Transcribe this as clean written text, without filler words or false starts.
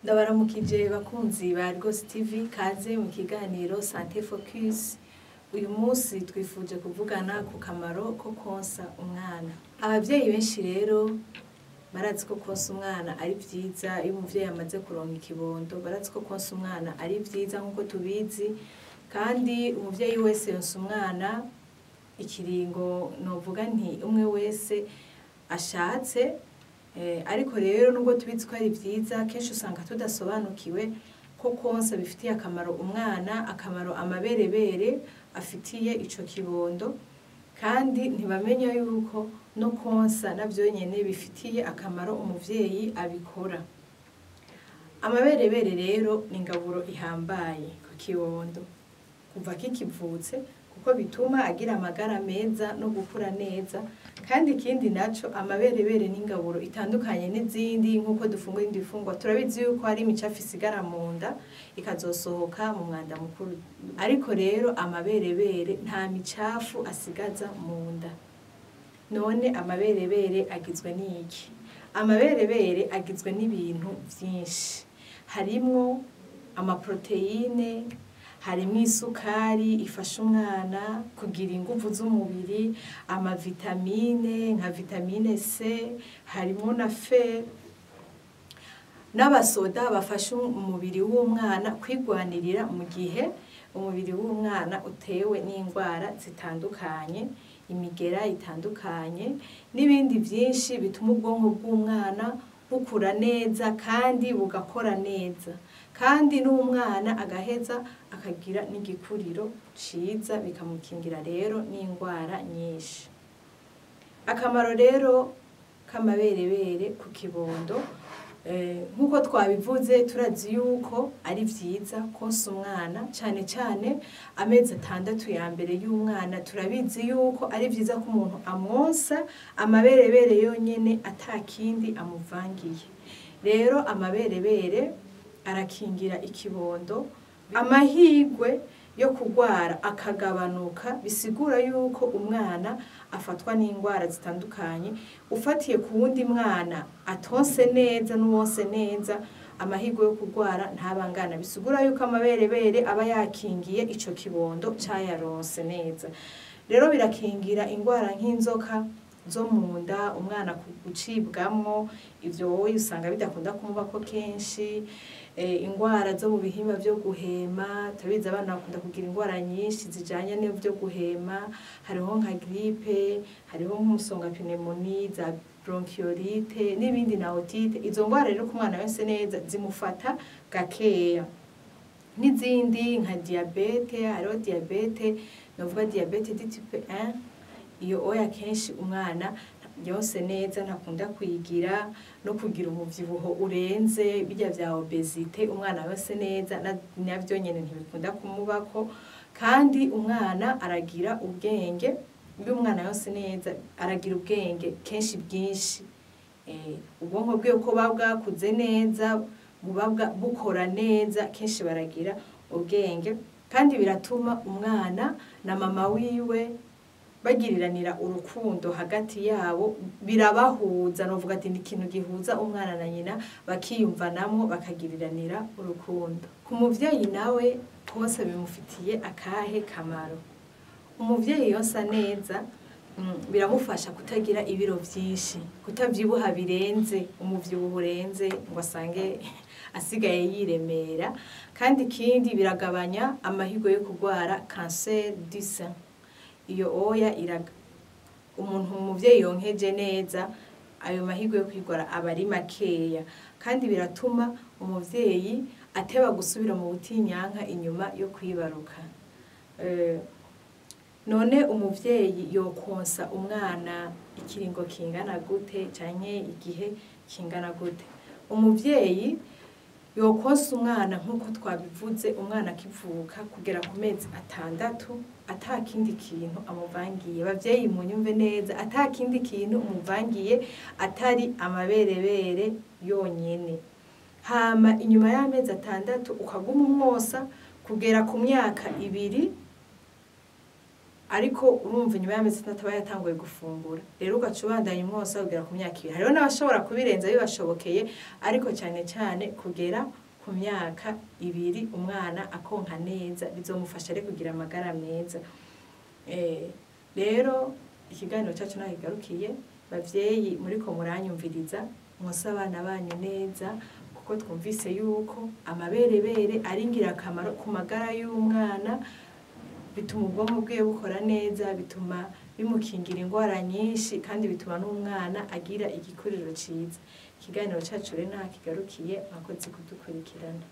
Ndabaramukije bakunzi ba Rwose TV, kaze mu kiganiro Santé Focus. Uyu munsi twifuje kuvugana ku kamaro ko konsa umwana. Abavyeyi benshi rero barazi ko konsa umwana ari vyiza. Iyo umuvyeyi amaze kuronka ikibondo barazi ko konsa umwana ari vyiza nkuko tubizi, kandi umuvyeyi wese yonsa umwana ikiringo novuga nti umwe wese ashatse. Ariko rero nubwo tubizi ko ari vyiza, kenshi usanga tudasobanukiwe ko konsa bifitiye akamaro umwana, akamaro amaberebere afitiye ico kibondo, kandi ntibamenya yuko no konsa navyo nyene bifitiye akamaro umuvyeyi abikora. Amaberebere rero ni ingaburo ihambaye ku kibondo kuva kikivutse, kuko bituma agira amagara meza no gukura neza. Kandi ikindi naco, amaberebere n'ingaburo itandukanye n'izindi. Nkuko dufungura indi fungwa, turabizi yuko hari imicafu isigara mu nda ikazosohoka mu mwanda mukuru, ariko rero amaberebere nta micafu asigaza mu nda. None amaberebere agizwe n'iki? Amaberebere agizwe n'ibintu vyinshi, harimwo amaproteine, harimwo isukari ifasha umwana kugira inguvu z'umubiri, amavitamine nka vitamine C, harimwo na fer, n'abasoda bafasha umubiri w'umwana kwigwanirira mu gihe umubiri w'umwana utewe n'indwara zitandukanye, imigera itandukanye n'ibindi byinshi bituma ubwonko bw'umwana bukura neza kandi bugakora neza, kandi n'umwana agaheza akagira n'igikuriro ciza, bikamukingira rero n'indwara nyinshi. Akamaro rero k'amaberebere ku kibondo, nkuko twabivuze, turazi yuko ari vyiza konsa umwana cane cane amezi 6 ya mbere y'umwana. Turabizi yuko ari vyiza ko umuntu amwonsa amaberebere yonyene atakindi amuvangiye. Rero amaberebere arakingira ikibondo, amahigwe yo kugwara akagabanuka, bisigura yuko umwana afatwa n'indwara zitandukanye. Ufatiye ku wundi mwana atonse neza n'uwonse neza, amahigwe yo kugwara ntabangana, bisigura yuko amaberebere aba yakingiye ico kibondo cayaronse neza. Rero birakingira indwara nk'inzoka zo mu nda, umwana gucibwamwo, ivyo wowe usanga bidakunda kumubako kenshi. Ingwara zo mu bihimba vyo guhema, turabizi abana bakunda kugira ingwara nyinshi zijanye n'ivyo guhema, hariho nka gripe, hariho nk'umusonga, pneumonie, za bronchiolite n'ibindi na otite. Izo ngwara rero ku mwana wese neza zimufata gakeya. N'izindi nka diabete, hariho diabete novuga diabete de type 1, iyo oya kenshi umwana yose neza ntakunda kuyigira, no kugira umuvyibuho urenze bijya vya obesite, umwana wese neza navyo nyene ntibikunda kumubako. Kandi umwana aragira ubwenge, iyo umwana yose neza aragira ubwenge kenshi bwinshi, ubwonko bwe uko bwakuze neza buba bukora neza, kenshi baragira ubwenge. Kandi biratuma umwana na mama wiwe bagiriranira urukundo hagati yabo, birabahuza, novuga ati ni ikintu gihuza umwana na nyina, bakiyumvanamwo bakagiriranira urukundo. Ku muvyeyi nawe konsa bimufitiye akahe kamaro? Umuvyeyi yonsa neza biramufasha kutagira ibiro vyinshi, kutavyibuha birenze, umuvyibuho urenze ngo asange asigaye yiremera. Kandi ikindi biragabanya amahirwe yo kugwara cancer du sein. Iyo oya iraga umuntu umuvyeyi yonkeje neza, ayo mahirwe yo kwigwara aba ari makeya. Kandi biratuma umuvyeyi ateba gusubira mu butinyanka inyuma yo kwibaruka. None umuvyeyi yokonsa umwana ikiringo kingana gute canke igihe kingana gute? Umuvyeyi Yokonsa umwana nk'uko twabivuze, umwana akivuka kugera ku mezi 6 ata kindi kintu amuvangiye. Bavyeyi, munyumve neza, ata kindi kintu umuvangiye atari amaberebere yonyene. Hama inyuma y'amezi 6 ukaguma umwosa kugera ku myaka 2. Ariko urumva, inyuma y'amezi 6 aba yatanguye gufungura, rero ugaca ubandanya umwosa kugera ku myaka 2. Hariho n'abashobora kubirenza bibashobokeye, ariko cyane cyane kugera ku myaka 2 umwana akonka neza, bizomufasha rero kugira amagara meza. Rero ikiganiro cyacu naho kigarukiye. Bavyeyi muriko muranyumviriza, mwose abana banyu neza, kuko twumvise yuko amaberebere ari ingirakamaro ku magara y'umwana. Bituma ubwonko bwiwe bukora neza, bituma bimukingira indwara nyinshi, kandi bituma n'umwana agira igikuriro ciza. Ikiganiro cacu rero ntaho kigarukiye. Mwakoze kudukurikirana.